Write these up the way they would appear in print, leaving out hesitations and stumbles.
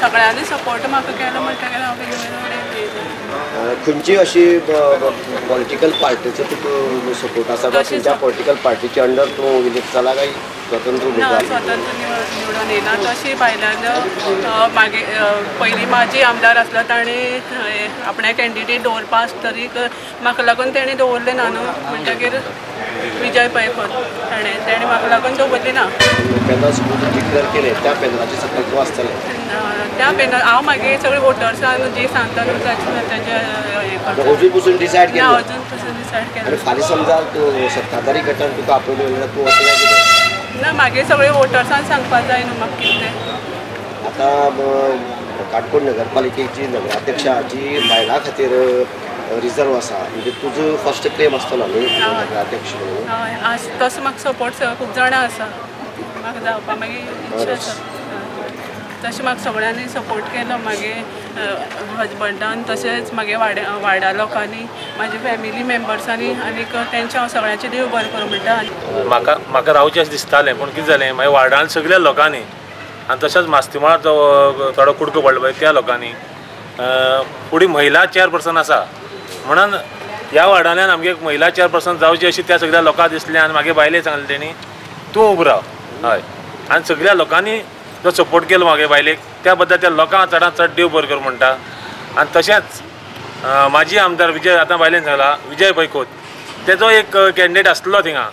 सगळ्यांनी सपोर्ट म्हाका केलो म्हणटकीर हांव बिनविरोध येयलें. खंयची अशी पॉलिटिकल पार्टीचो तुका सपोर्ट आसा काय खंयच्या पॉलिटिकल पार्टीच्या अंडर तूं इलेक्ट जाला काय स्वतंत्र? ना, स्वतंत्र निवडून येयला. तशी भायल्यान मागीर पयलीं म्हाजी आमदार आसलो ताणें आपणें कॅन्डिडेट दवरपा तरी म्हाका लागून तेणें दवरलें ना न्हू, म्हणटकीर विजय पै ताणें म्हाका लागून दवरली ना. पॅनल सपोज डिक्लेअर केलें त्या पॅनलाचे सकयल तूं आसतलें? त्या पॅनल हांव मागीर सगळे वोटर्सान जे सांगता न्हू ताचें हें करता. अजून पसून डिसायड केलें? अजून पसून डिसायड केलें. आनी फाल्यां समजा सत्ताधारी गटान तुका आपयलें जाल्यार तूं वतलें कितें? ना, मागीर सगळे वोटर्सान सांगपाक जाय न्हू म्हाका कितें. आतां काणकोण नगरपालिकेची नगराध्यक्षाची बायलां खातीर रिजर्व आसा, म्हणजे तुजो फर्स्ट क्लेम आसतलो न्ही नगराध्यक्ष म्हणून? हय, तसो म्हाका सपोर्ट खूब जाणां आसा, म्हाका जावपा मागीर इच्छा आसा. तशें म्हाका सगळ्यांनी सपोर्ट केलो, मागीर हजबंडान, तशेंच मागे वाड्या लोकांनी, म्हाजे फॅमिली मेंबर्सांनी, आनीक तेंचे हांव सगळ्यांचें देव बरें करूं म्हणटा. म्हाका म्हाका रावचें अशें दिसतालें, पूण कितें जालें मागीर वार्डान सगळ्या लोकांनी आनी तशेंच मास्तीमळार जो थोडो कुडको पडलो पळय त्या लोकांनी, फुडें महिला चेअरपर्सन आसा म्हणून ह्या वार्डांतल्यान आमगे महिला चेअरपर्सन जावची अशी त्या सगळ्या लोकांक दिसलें आनी मागीर बायले सांगलें तेणी तूं उबो राव. हय, आनी सगळ्या लोकांनी जो सपोर्ट केलो मागे बायलेक त्या बद्दल त्या लोकांक चडांत चड देव बरें करूं म्हणटा. आनी तशेंच म्हाजी आमदार विजय, आतां बायलेन सांगला विजय पै खोत, तेजो एक कॅन्डिडेट आसलो थिंगा,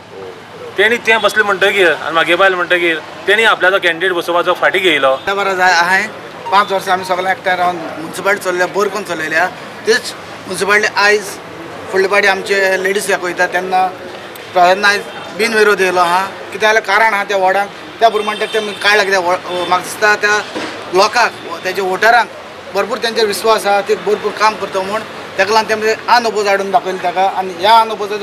तेणी तें बसलें म्हणटगीर आनी मागे बायल म्हणटगीर तेणी आपल्याचो कॅन्डिडेट बसोवपाचो फाटीं घेयलो. बरें हांवें 5 वर्सां आमी सगळ्या एकठांय रावन मुन्सिपालिटी चलयल्या, बरें करून चलयल्या. तेच मुन्सिपालिटी आयज फुडले पाटी आमचे लेडीज वयता तेन्ना तेन्ना आयज बिनविरोध येयलो आहा. कित्याक जाल्यार कारण आहा त्या वॉर्डांक त्या प्रमाणे ते काडला, कित्याक म्हाका दिसता त्या लोकांक तेजे वोटरांक भरपूर तेंचेर विस्वास आहा, ते भरपूर काम करता म्हूण ताका लागून ते अनओपोज हाडून दाखयलें ताका. आनी ह्या अनओपोजाचो